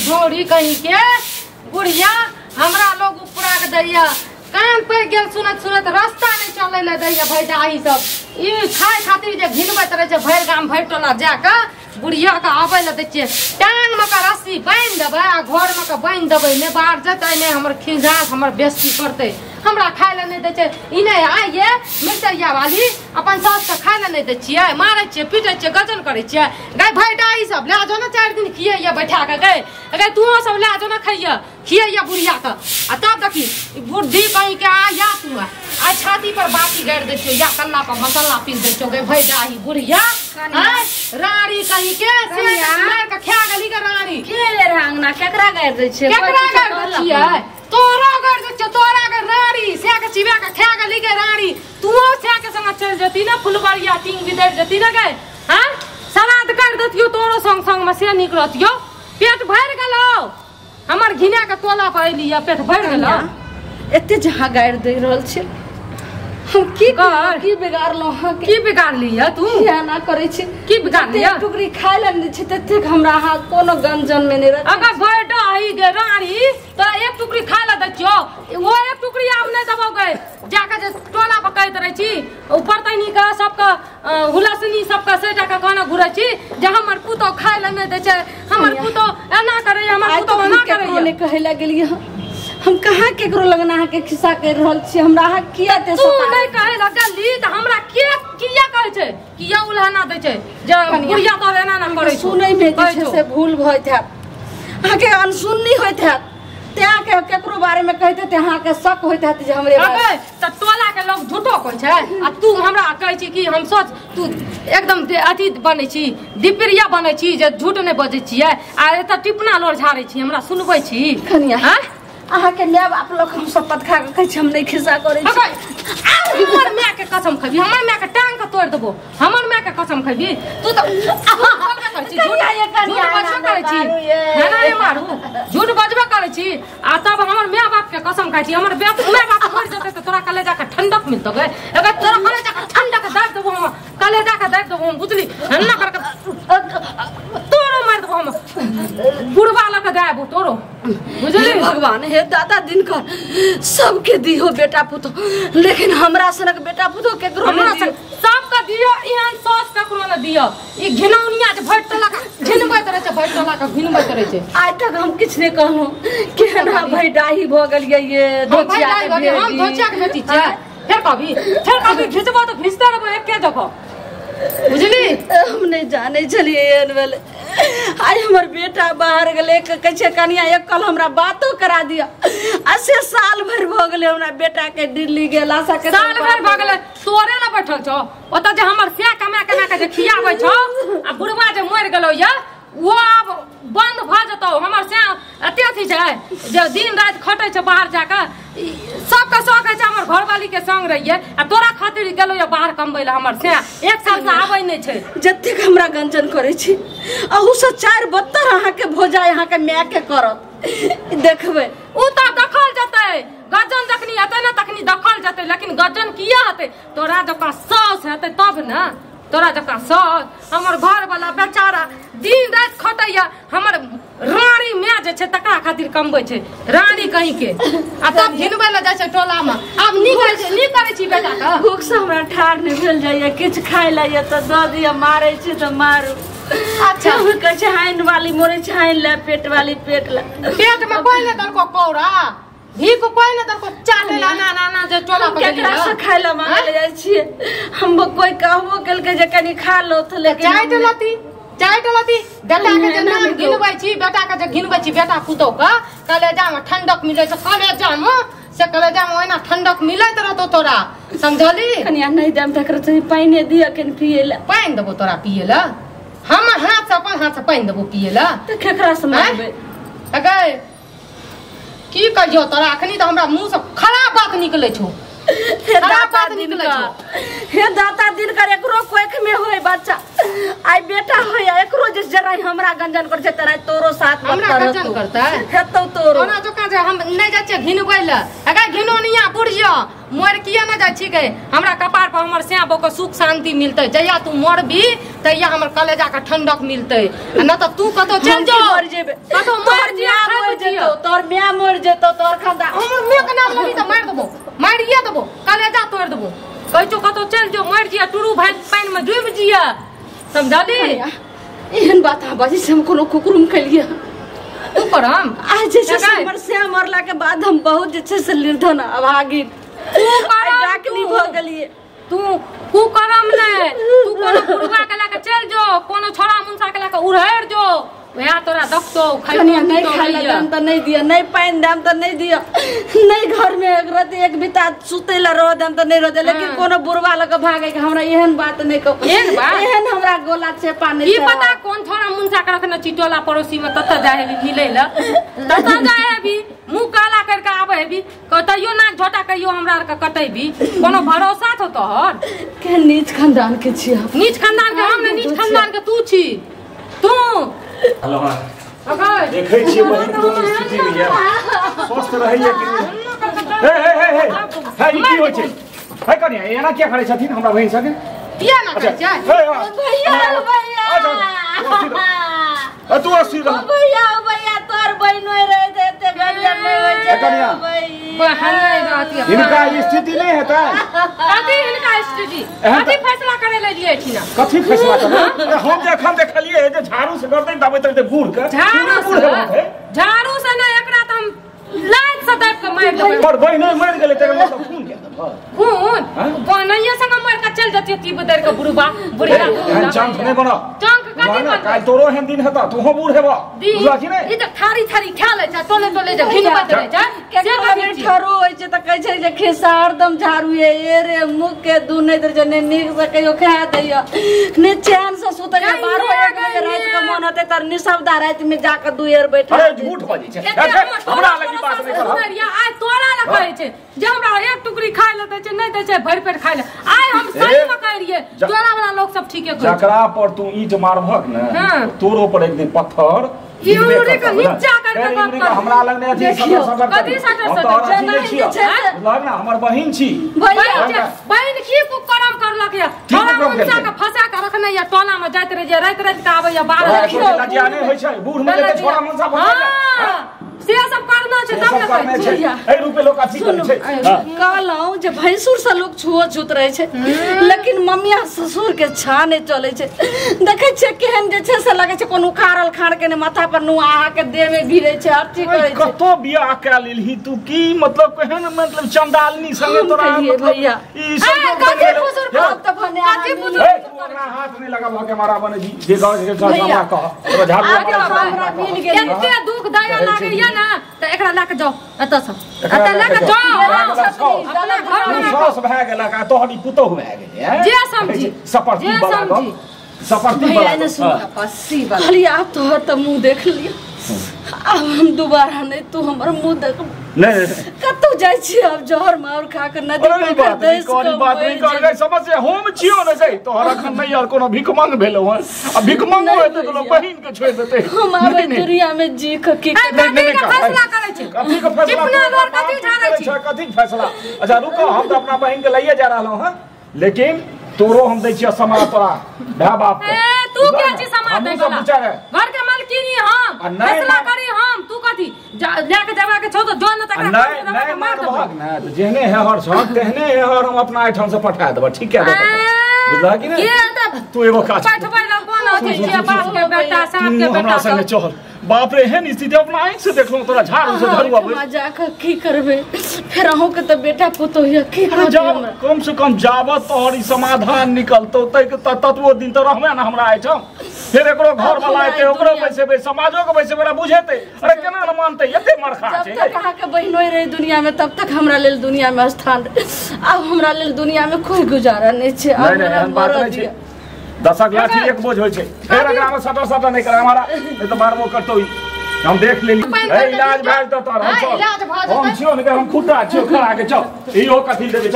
छोरी कहीं के बुढ़िया हमरा लोग उपरा के दैया कान पे गेल सुनत सुनत रास्ता नहीं चले ले दैया भैडाही सब ई खाए खातिर जे घिनबैत रहे छै भरि गाम भरि टोला जाके बुढ़िया के आबै ले दै छियै टांग में के रस्सी बान्हि देबै आ घर में के बान्हि देबै नहि बाहर जेतै नहि हमर खिझास हमर बेइज्जती करतै हमरा खाय ले नहि दै छै ई नहि आइये मिरचैया वाली अपन सास के खाय ले नहि दै छियै मारै छियै पीटै छियै गजन करै छियै गै भैडाही सब लए जो ने 4 दिन खियैया बैठा के गै गै तूहो सब लए जो ने खैया खियैया बुढ़िया के आ तब देखी बुढ़ी कहीं के आ या तू आ छाती पर बाती गाड़ि दै छियौ या कल्ला पर मसाला पीस दै छियौ गै भैडाही बुढ़िया रानी कहीं के से मार के खा गेली के रानी के ले रहा अंगना केकरा गाड़ि दै छियै केकरा गाड़ि दै छियै तोरा गाड़ि दै छियौ तोरा के रानी से के चिबा के खा गेली के रानी तूहो से के संग चल जती ना फुलबरिया टिंग बिदर जती ना गै हां सलाद कर देतियो तोरो संग संग में से निक रहतियो पेट भरि गेलौ हमर घिना के टोला पर अइली पेट भरि गेलौ एते जहाँ गाड़ि दे रहल छै हम की की बिगाड़लहुँ अहाँ की बिगाड़ली है तू एना करै छी की बिगाड़ली है टुकड़ी खाय ले नहि छै ततेक हमरा अहाँ कोनो गंजन में नहि रहत अगर भैडा ही गे रानी तो एक टुकड़ी खाय ले दै छियौ वो एक टुकड़ी आब नहि देबौ गे जाके जे टोला पर कहैत रहै छी ऊपर तैनी के सबके हुलसनी सबके से जाके कहने घुरै छी जे हमर पुतोह खाय ले नहि दै छै हमर पुतोह एना करै हमर पुतोह एना करै नहि कहै लए गेलियै हम कहाँ केकरो लगना अहाँ के खिस्सा कर रहल छी हमरा अहाँ किया ते तू नहि कहै लए गेली तऽ हमरा के किया कहै छै किया उल्हना दै छै जे बुढ़िया तो एना ना करै छै सुनै में जे छै से भूल होइत हैत अहाँ के अनसुन्नी होइत हैत ते अहाँ के केकरो बारे में कहैत ते अहाँ के शक होइत हैत जे हमरे बारे तऽ टोला के लोग झूठो कहै छै आ तू हमरा कहै छी कि हम सच तू एकदम अथी बनै छी दिप्रिया बनै छी जे झूठ नहि बजै छियै आ एतऽ टिपना लोर झाड़ै छी हमरा सुनबै छी कनिया हां अहाँ के my बाप लोग हम शपथ खा के कहै छी हम नहि खिस्सा करै छी हमर my के कसम खैबी हमर my के टांग के तोड़ देबो हमर my के कसम खैबी तू तऽ झूठ बजबे करै छी ना ना मारू झूठ बजबे करै छी आ तब हमर my बाप के कसम खाइ छी हमर my बाप मर जेतै तऽ तोरा कलेजा के ठंडक मिलतौ गे अगर तोरा कलेजा के ठंडक दाबि देबो हम कलेजा के दाबि देबो हम बुझली एना कर के तोरो मारि देबो हम बुढ़वा लऽ के दाबो तोरो बुझली भगवान हे दादा दिनकर सबके दिहो बेटा पुतोह लेकिन हमरा सनक बेटा पुतोह केकरो हमरा सबके दियो एहन सस ककरो न दियो ई घिनौनिया जे भरि टोला के घिनबैत रहै छै भरि टोला के घिनबैत रहै छै आइ तक हम किछु नहि कहलहुँ केहन भैडाही भऽ गेलियै ये धोचिया के हम धोचिया के बेटी छियै फेर कभी घिचबो तऽ घिचते रहबो एके जगह बुझली हम नहि जानै छलियै एहन भेलै आइ हमर बेटा बाहर गेलै कहै छै कनिया एक कल हमरा बातो करा दिअ आ से साल भरि भऽ गेलै हमरा बेटा के दिल्ली गेला साल भरि भऽ गेलै तोरे ने बैठल छौ ओतऽ जे हमर से कमा कमा के जे खियाबै छौ आ बुढ़वा जे मरि गेलौ ये वो आब बंद भऽ जेतौ हमर से एते अथी छै जे दिन राति खटै छै बाहर जाके सबके शौक होइ छै हमर घरवाली के संग रहियै आ तोरा खातिर गेलौ ये बाहर कमबै लए हमर से एक साल से आबै नहि छै जतेक हमरा गंजन करै छी अहूसँ 4 बत्तर अहाँके भोजा अहाँके my के करत देखबै ओ तऽ देखल जेतै गजन जखनी हेतै ने तखनी देखल जेतै लेकिन गजन किया हेतै तोरा जकाँ साउस हेतै तब ने तोरा जकाँ साउस हमर घरवाला बेचारा दिन राति खटैया हमर रानी my जे छै तकरा खातिर कमबै छै रानी कहीं के आ तब घिनबै लए जाइ छै टोला में आब नीक करै छै नीक करै छी बेटा के भूख से हमरा ठाढ़ नहि भेल जाइया किछु खाय लए यऽ तऽ दऽ दिअ मारै छै तऽ मारू अच्छा हम कहै छै हाइन वाली मरै छै हाइन ले पेट वाली पेट ले पेट में कोई नहि देलको कौड़ा भीख कोई नहि देलको चाटे ला ना ना ना जे टोला पर केकरा से खाय लए मांगै लए जाइ छियै हम कोई कहबो केलकै जे कनि खा लो तऽ लेकिन चाय टलती बेटा के जे नाम घिनबै छी बेटा के जे घिनबै छी बेटा पुतोह के कलेजा में ठंडक मिलै छै कलेजा में से कलेजा में ओहिना ठंडक मिलैत रहतौ तोरा समझली कनिया नहि देम तकरा से पानि दिअ कनि पियै लए पानि देबो तोरा पियै लए हमर हाथ से अपन हाथ से पानि देबो पियै लए तऽ केकरा से मांगबै अगे की कहियो तोरा अखनी तऽ हमरा मुँह से खराब बात निकलै छौ हे दाता दिनकर हे दाता दिनकर एकरो कोख में होय बच्चा आई बेटा होय एकरो जे जरा हमरा गंजन कर छै तरा तोरो साथ हमरा गंजन करतै हेतौ तोरो ओना जोका जे हम नहि जाइ छियै घिनबै लए अगर घिनौनिया बुढ़िया मर किया नहि जाइ छी गे हमरा कपार पर हमर स्या बो के सुख शांति मिलतै जहिया तू मरबी तहिया हमर कलेजा के ठंडक मिलतै आ न तऽ तू कतौ चलि जो मर जेबे कतौ मर जिया। उजड़ जेतो तोर खानदान। हमर मुंह के नाम लेबी त मार देबो, मारिए देबो, कलेजा तोड़ देबो। कहै छौ कतौ चल जो मर जिया, टुरू भाई पानि में डूबि जिया, समझली? एहन बात अहाँ बाजै छी, हम कोनो कुकुरुम केलियै? तू करम आ जे छै से हमर से मरला के बाद हम बहुत जे छै से निर्धन अभागिन तू करम डाकनी भऽ गेलियै। तू कुकरम नै, तू कोनो बुढ़वा के लए के चल जो, कोनो छोरा मुनसा के लए के उड़ेर जो, वएह तोरा देखतो खाइतो। नहीं खाइ ला देम त नहीं दिया, नहीं पानि देम त नहीं दिया, नहीं घर में एक रात एक बिता सुतै ला रह देम त नहीं रह दे, लेकिन कोनो बुढ़वा लग के भागे के हमरा एहन बात नहीं कहू। एहन बात? एहन हमरा गोला चेपा नहीं। की पता कोन छोरा मुनसा के रखने छी टोला पड़ोसी में, तत जाए हेबी मिलै ला, तत जाए हेबी मुंह काला करके आबै हेबी, तैयो नाक झोटा कहियो हमरा आर के कटेबी, कोनो भरोसा छौ तोहर? के नीच खानदान के छी हम। नीच खानदान के हम नहीं, नीच खानदान के तू छी। तू हेलो देखै छियै बहिन कोन स्थिति में ये स्वस्थ रहैया कि नहीं? हे हे हे हे हे ई की होइ छै? हे कनिया एना किया करै छथिन हमरा बहिन संगे? किया ना करै छै? भैया भैया अ तू अस्थिर रह। भैया भैया तोर बहिन होय रहे छै एते गंजन नहीं होइ छै। कनिया हिनका स्थिति नहीं हेतै। कथी हिनका स्थिति? कथी फैसला करे ले लिए छी ना? कथी फैसला करे? हम जे अखन देखलियै जे झाड़ू से गर्दन दाबैत रहै बूढ़ के, झाड़ू से नै, एकरा त हम लात से दाबि के मारि देबै। पर बहिन मरि गेलै तकर मतलब खून के देबै? खून बहिनैये संग मारि के चलि जतियै तीब दर के बुढ़बा बुढ़िया। एहन चंक नै बन, चंक कथी बन? काल्हि तोरो एहन दिन हेतौ, तोहो बूढ़ हेबऽ, बुझलह कि नै? ई त थारी थारी खा लै छै, टोले टोले जे घिनबैत रहै छै। से कथी ठरो होइ छै त कहै छै जे खेसा हरदम झाड़ू ए रे मुख के दूनै दर जे नै नीक से कहियो खा दैय, ने चैन से सुतै छै। 12 1 बजे राति के मन हेतै त निशब्दा राति में जाके दुएर बैठा। अरे झूठ बजै छै, हमरा लग ई बात नै करह। आइ तोरा लग कहै छै जे हमरा एक टुकड़ी खाइ ले दै छै, नहि दै छै भरि पेट खाइ ले। आइ हम सही में कहै रहियै, तोरा वाला लोग सब ठीके कहै छै। जकरा पर तू ईंट मारबहक ने तोरो पर एक दिन पत्थर इउरी के नीचा करके गप कर। हमरा लग नै अछि सटर सटर कथी सटर सटर बुझलहक ना? हमर बहिन छी। बहिन की कुकरम करलक या? छोरा मुनसा के फंसा के रखने या टोला में जाइत रहे जे राति राति के आबै या 12 बजे। लज्जा नै होइ छै बूढ़ में जे छोरा मुनसा फंसा से सब करना छै तब ने कहै छै। एहि रूपे लोक अथी करै छै। कहलहुँ जे भैंसुर से लोक छुओ छूत रहै छै, लेकिन ममिया ससुर के छा नहि चलै छै। देखै छियै केहन जे छै से लगै छै कोनो उखाड़ल खाड़ के ने माथा पर नुआ अहाँ के देह में भिड़ै छै, हर चीज करै छै। कतो बियाह कए लेलही तू की मतलब केहन मतलब चंडालनी संगे तोरा मतलब ई सब कथी फुसुर फुसुर त भने कथी फुसुर? तू अपना हाथ नहीं लगाबह के मारा बने जी जे गाँव के हमरा कह तोरा झाड़ू हमरा मिल गेल। एते दुख दया लागैया ना त एकरा लए के जाओ एतऽ से, एतऽ लए के जाओ अपना घर में। सास भए गेलक आ तोहर ई पुतोहु भए गेलै। जे समझी सपरती वाला गप, सपरती वाला ने सुन पसी वाला। खाली आब तोहर त मुंह देख लिअ, आब हम दोबारा नहीं तू हमर मुंह देख नहीं। कतौ जाइ छी आब जहर मार खा के नदी पर देश के बात नहीं कर गई समझ से। हम छियो ने सही तोहर अखन नहीं यार कोनो भीख मांग भेलौ हन, आ भीख मांगो हेतै त लोग बहिन के छोड़ देतै। हम आब दुनिया में जी के की नहीं फैसला करै छै? कथी के फैसला? अपना घर कथी झाड़ै छी? कथी के फैसला? अच्छा रुको, हम त अपना बहिन के लइए जा रहलौ हन, लेकिन तोरो हम दै छियो समाज तोरा भाय बाप के। ए तू के छी समाज दै वाला? घर के मालकिनी हम, फैसला करी हम, तू कथी ले के जाबा के छौ त जो न तकरा नहीं मार देबह ने त जेहने हेहर छौ तेहने हेहर हम अपना एठाम से पठा देबह, ठीक है? बुझलह कि नहीं? तू एगो काज पठबै ल कोन अथी छियै बाप के बेटा साहब के बेटा हमरा संगे चल। बाप रे एहन स्थिति अपना आँखि से देखलहुँ तोरा झाड़ू से झाड़ू आबै। जाके की करबै फेर अहूँ के त बेटा पुतोह या की करबै? कम से कम जाबत तोहर ई समाधान निकलतौ तै ततबो दिन त रहबे ना हमरा एहिठाम। फेर एकरो घर वाला एतै, ओकरो बैसेबै, समाजो के बैसेबै, ओकरा बुझेतै। अरे केना न मानतै, एते मरखा छै। जब तक अहाँ के बहिनोई रहे दुनिया में तब तक हमरा लेल दुनिया में स्थान, आब हमरा लेल दुनिया में कोई गुजारा नहीं छै। आब हमरा मरऽ दिअ। 10 लाठी एक बोझ होइ छै, फेर एकरा में सटर सटर नहीं करे हमारा, नहीं तो मारबो करतौ ई। हम देख लेली इलाज भए जेतौ तोहर। हम छियौ ने, हम खुट्टा छियौ खड़ा के चल इहो कथी देबै।